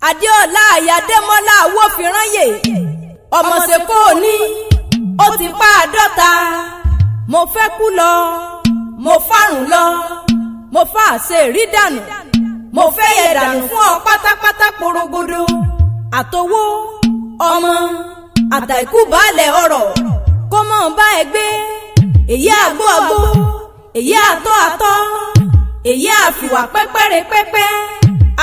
Adéọlá Àyàdémọ́lá Awófirányè ọmọọ̀sẹ̀kọ́ òní ó ti pa 50. Mo fẹ́ kú lọ, mo fárùn lọ, mo fà àṣẹ rí dànù, mo fẹ́ yẹ dànù fún ọ pátápátá porogodo. Àtowó ọmọ àtàìkú baálẹ̀ ọ̀rọ̀ kó mọ̀ ń bá ẹ gbé. Èyí àgbó àgbó, èyí àtọ́ àtọ́, èyí àfìwà pẹ́pẹ́rẹ́ pẹ́pẹ́.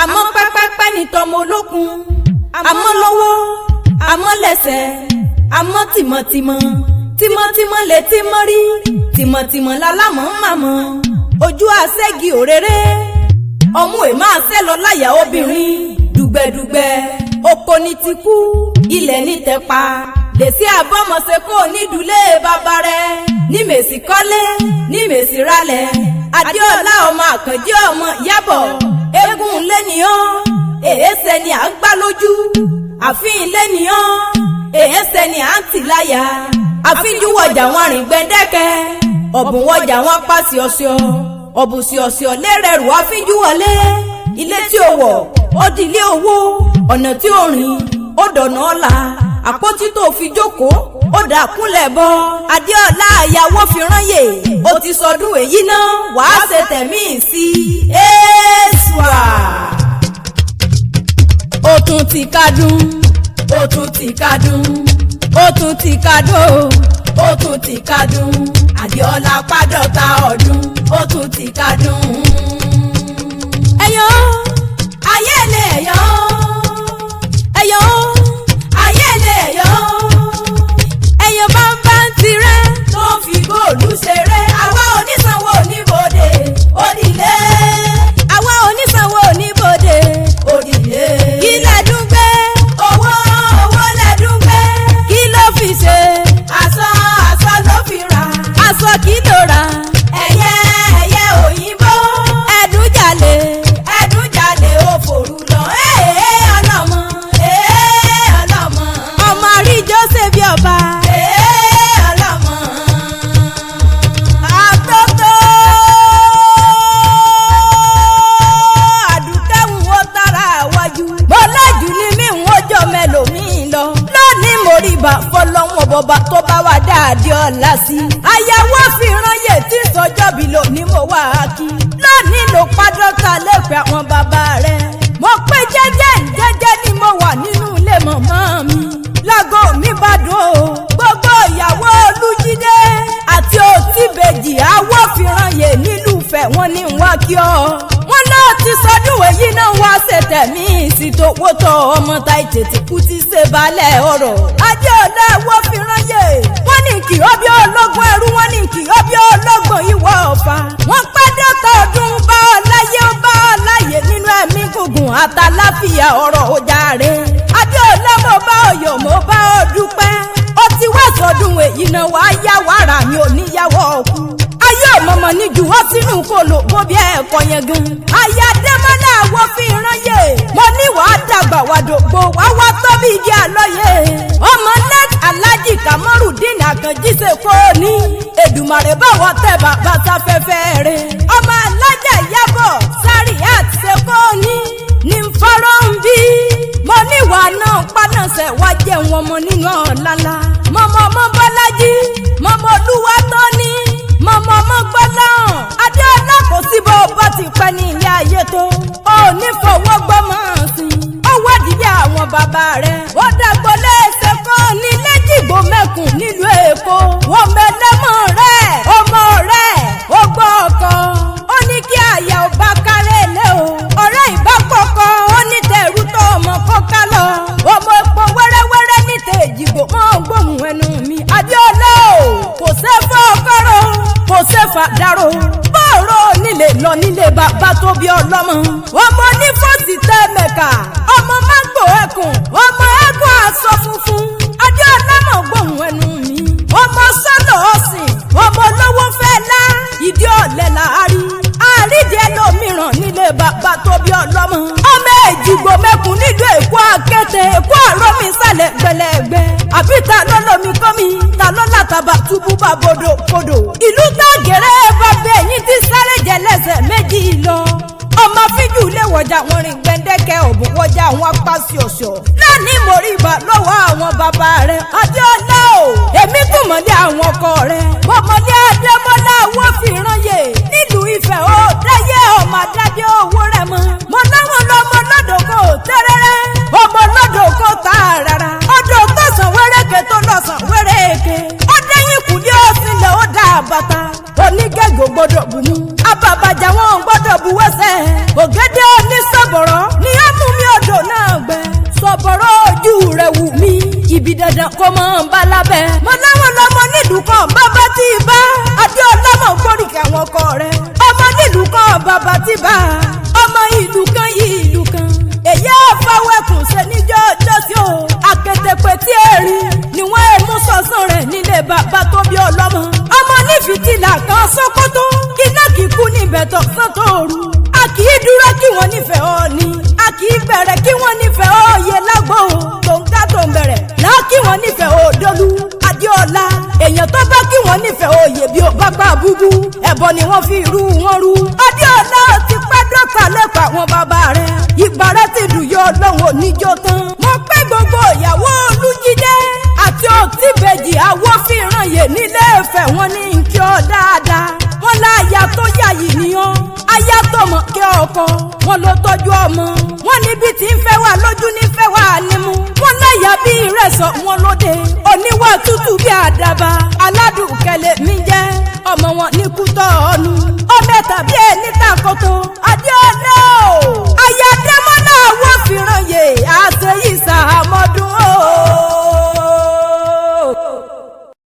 Àmọ́ pẹ́pẹ́pẹ́ ní tọmọ olókun, àmọ́ lọ́wọ́, àmọ́ lẹ́sẹ̀, àmọ́ tìmọ̀tìmọ̀, tìmọ̀tìmọ̀ lè tí mọ́ rí, tìmọ̀tìmọ̀ lálámọ̀ ń màmọ́. Ojú àṣẹ́gi òréré, ọmú ẹ̀ máa ṣẹ́ lọ láyà obìnrin. Dùgbẹ̀dùgbẹ̀ oko ní ti kú, ilẹ̀ ní tẹpa. Lèsì àbọ̀mọ̀ṣe kò nídùúlé bàbá rẹ̀ ní mèsì kọ́lé, ní mèsì ralẹ̀. Adéọlá ọmọ Àkànjí ọmọ Yábọ̀, eégún lẹ́nìyàn, èéṣe ni à ń gbá lójú. Àfihàn lẹ́nìyàn, èéṣe ni à ń tì láyà. Àfíjú wọjà wọn rìn gbẹdẹkẹ, ọ̀bùn wọjà wọn pa ṣíọṣíọ, ọ̀bùn ṣíọṣíọ lérẹ̀rù àfíjú wọlé. Ilé tí o wọ̀ ó di ilé owó, ọ̀nà tí o rìn ó dọ̀nà ọ̀la, àpótí tó fi jókòó ó dà kúnlẹ̀ bọ́. Adéọlá àyàwó fi rányè, ó ti sọdún èyí náà, wàá ṣe tẹ̀mí sí i. Èèṣùà. Ó tún ti kádùn, ó tún ti kádùn, ó tún ti kádùn, ó tún ti kádùn. Adéọlá pàdọ́ta ọdún, ó tún ti kádùn. Ẹ̀yọ́ ayé lè ẹ̀yọ́, ẹ̀yọ́ ayé lè ẹ̀yọ́, ẹ̀yọ́ bá ń bá ń tirẹ̀ tó ń fi góòlù ṣeré. Àwa onísanwó oníbodè òdìlé, àwa onísanwó oníbodè òdìlé. Kí lẹ́dún gbé? Owó owó lẹ́dún gbé. Kí ló fi ṣe? Aṣọ aṣọ ló fi rà. Aṣọ kí ló rà? Ẹyẹ ẹyẹ òyìnbó. Ẹ̀dùn jalè, ẹ̀dùn jalè, ó fòrú lọ. Ee ọlọ́mọ, ee ọlọ́mọ. Ọmọ àríjọ ṣe bí ọba. Ee ọlọ́mọ. Àtótó àdùkẹ́hùn ó tara wájú. Bọ́lájú ni mí ń wọ́jọ́ mẹ́lòmíì lọ. Lónìí mo rí bá fọlọ́wọ́n bọba tó bá wà dáadé ọ̀la sí. Àyàwó fìrànyè tí sọjọ́ bí lónìí mo wà á kí. Lónìí ló pàdọ́ta lẹ́pẹ́ àwọn bàbá rẹ̀. Mo pé jẹ́jẹ́ jẹ́jẹ́ ni mo wà nínú ilé màmá mi. Lágọ̀ mi bá dùn o. Gbogbo ìyàwó Olújídé àti Òtíbejì àwọ̀ fìrànyè nílùú Ifẹ̀ wọ́n ní wá kí ọ. Wọ́n náà ti sọdún èyí náà wá ṣètẹ̀mí ìsìtòwò tọ ọmọ ta ìtètè kú ti ṣe balẹ̀ ọ̀rọ̀. Adéọlá àwọ̀ fìrànyè. Wọ́n ní kí ọ bí ọlọ́gbọ́n ẹrú, wọ́n ní kí ọ bí ọlọ́gbọ́n ìwọ ọ̀fà. Wọ́n pẹ́ dọ́tọ̀ ọdún bá ọ láyé, ó bá ọ láyé nínú ẹ̀mí gùngùn àtàláfíà ọ̀rọ̀ ọjà rẹ̀. Adéọlá mo bá ọ yọ̀, mo bá ọ dúpẹ́. Ó ti wá sọdún èyí náà wàá yá wàrà mi ò níyàwó ọkú. Ayé òmọ̀mọ̀ ní jù wọ́n sínú kòlò bó bí ẹ̀kọ́ yẹn gan. Aya Adémọ́lá àwọ̀ fi rán yè. Mo ní wàá dàgbà wà dògbò wá wá tó bí igi àlọ́yè. Ọmọ lẹ́t Alhaji Kamorudeen Àkànjí ṣe kó o ní. Èdùmàrè báwọ̀ tẹ bàbá sáfẹ́fẹ́ rẹ̀. Ọmọ alájà Ìyábọ̀ Sariat ṣe kó o ní. Ní fọ́rọ́ ń bí. Mo ní wàá náà pánàṣẹ wá jẹun ọmọ nínú ọ̀làlà. Mọ̀mọ́ ọmọ Bọ́lájí, mọ̀mọ́ Olúwa tó ní, mọ̀mọ́ ọmọ gbọ́láhàn. Adéọlá kò sí bó bá ti pẹ́ ní ilé ayé tó. Ó ní fọwọ́ gbọ́mọ̀ sí i. Ó wádìí bí àwọn bàbá rẹ̀. Ó dàgbọ́ léṣe kọ́ ní lẹ́jìgbò mẹ́kùn nílùú Èkó. Wọ́n mẹ́lẹ́mọ̀ rẹ̀, ọmọ rẹ̀, ó gbọ́ ọkọ. Ó ní kí àyà ò bá kárẹ̀ lé o. Ọ̀rẹ́ ìbápọ̀kọ, ó ní tẹ̀rù tó ọmọ kọ́ká lọ. Ọmọ epo wẹ́rẹ́wẹ́rẹ́ ní tèjìgbò mọ́ gbóhùn ẹnu mi. Adéọlá o, kò sẹ́fọ́ ọkọ́rọ̀, kò sẹ́fà dárò. Bọ́ọ̀rọ̀ nílé lọ nílé bàbá tó bí ọlọ́mọ. Ọmọ onífọ̀sì tẹ mẹ̀ka, ọmọ mágbò ẹkùn, ọmọ ẹkùn aṣọ funfun. Adéọlá mọ̀ gbóhùn ẹnu mi. Ọmọ sọ́lọ̀ ọ̀sìn, ọmọ olówó fẹ́ lá, ìdí ọ̀lẹ́ làárí. Àríjẹ lómìíràn nílé bàbá tó bí ọlọ́mọ. Ọmọ èjìgbò mẹ́kùn nílùú Èkó àkété, Èkó àrọ́mi sálẹ̀ gbẹlẹ́gbẹ́. Àbí ta ló lómi kọ́mi, ta ló látàbà túbú bá bodò kodò. Ìlú tàgẹ̀rẹ́ bàbá ẹ̀yìn ti sáré jẹ lẹ́sẹ̀ méjì lọ. Ọmọ fíjù lè wọ̀jà wọn rìn gbẹ̀ndẹ́kẹ́. Kẹ̀kẹ́ ọ̀bùn wọjà àwọn apáṣẹ ọ̀ṣọ́. Lónìí mo rí ibà lọ́wọ́ àwọn bàbá rẹ̀. Adéọlá o, èmi tún mọ̀lé àwọn ọkọ rẹ̀. Mọ̀mọ́lé Adémọ́lá owó fi ràn yè. Nílùú Ifẹ̀ ó dáyé ọmọ adáde owó rẹ̀ mọ́. Mo láwọn lọ́mọ lọ́dọ̀ kò tẹ́rẹ́rẹ́. Ọmọ lọ́dọ̀ kò tà rárá. Ọdọ̀ tó sàn wéréke tó lọ sàn wéréke. Ó dẹ́yìn kùlé òsínlẹ̀ ó dá bàtà. Onígẹ̀gò gbọ́dọ̀ bù mú. Abàbàjà wọn gbọ́dọ̀ bu wẹ́sẹ̀. Ògèdè onísọ̀bọ̀rọ̀ ni ó mú mi odò náà gbẹ. Sọ̀bọ̀rọ̀ ojú rẹ̀ wù mí. Ibi dandan kò mọ̀ ń bá lábẹ́. Mo láwọn lọ́mọ nílùú kan bàbá tí ì bá. Adéọlá mọ̀ gbóríkì àwọn ọkọ rẹ̀. Ọmọ nílùú kan bàbá tí bá. Ọmọ ìlú kan yìí ìlú kan. Èyí àfọwẹ́kùn ṣe níjọ́ ọjọ́ sí o. Àkètèpè tí èrì ni wọ́n mú sọ̀sán rẹ̀ nílé bàbá tó bí ọlọ́mọ. Ọmọ ní fìtílà kan sókótó. Iná kì í kú níbẹ̀ tó sọ́tò òru. A kì í dúró kí wọ́n nífẹ̀ẹ́ ọ ni. A kì í bẹ̀rẹ̀ kí wọ́n nífẹ̀ẹ́ òye lágbo. Tòǹkà tó ń bẹ̀rẹ̀ láà kí wọ́n nífẹ̀ẹ́ òdolú. Adéọlá èèyàn tó bá kí wọ́n nífẹ̀ẹ́ òye bí ó bá pa búbú. Ẹ̀bọ ni wọ́n fi irú wọn rú. Adéọlá ti pẹ́ dọ́ta lẹ́pàá àwọn bàbá rẹ̀. Ìgbà rẹ̀ ti dùn yọ ọlọ́run oníjó tán. Mo pẹ́ gbogbo ìyàwó Olújídé àti Òtíbejì àwòfìràn yè nílé Ifẹ̀ wọn ní kí ọ dáadáa. Wọ́n láya tó yàyì nìyàn. Aya tó mọ̀ kí ọkọ wọn ló tọ́jú ọmọ. Wọ́n níbi tí ń fẹ́ wà lójú ní fẹ́ wà nímú. Wọ́n láyà bí ìrẹsọ̀ wọn lóde. Oníwà tútù bí àdàbà. Aládùnkẹ́lẹ̀ mi jẹ́ ọmọ wọn ní kútọ́ ọ̀nù. Ọmọ tàbí ẹni tàkótó. Adéọlá o. Aya Démọ́lá àwòfìràn yè àṣeyìí sàá.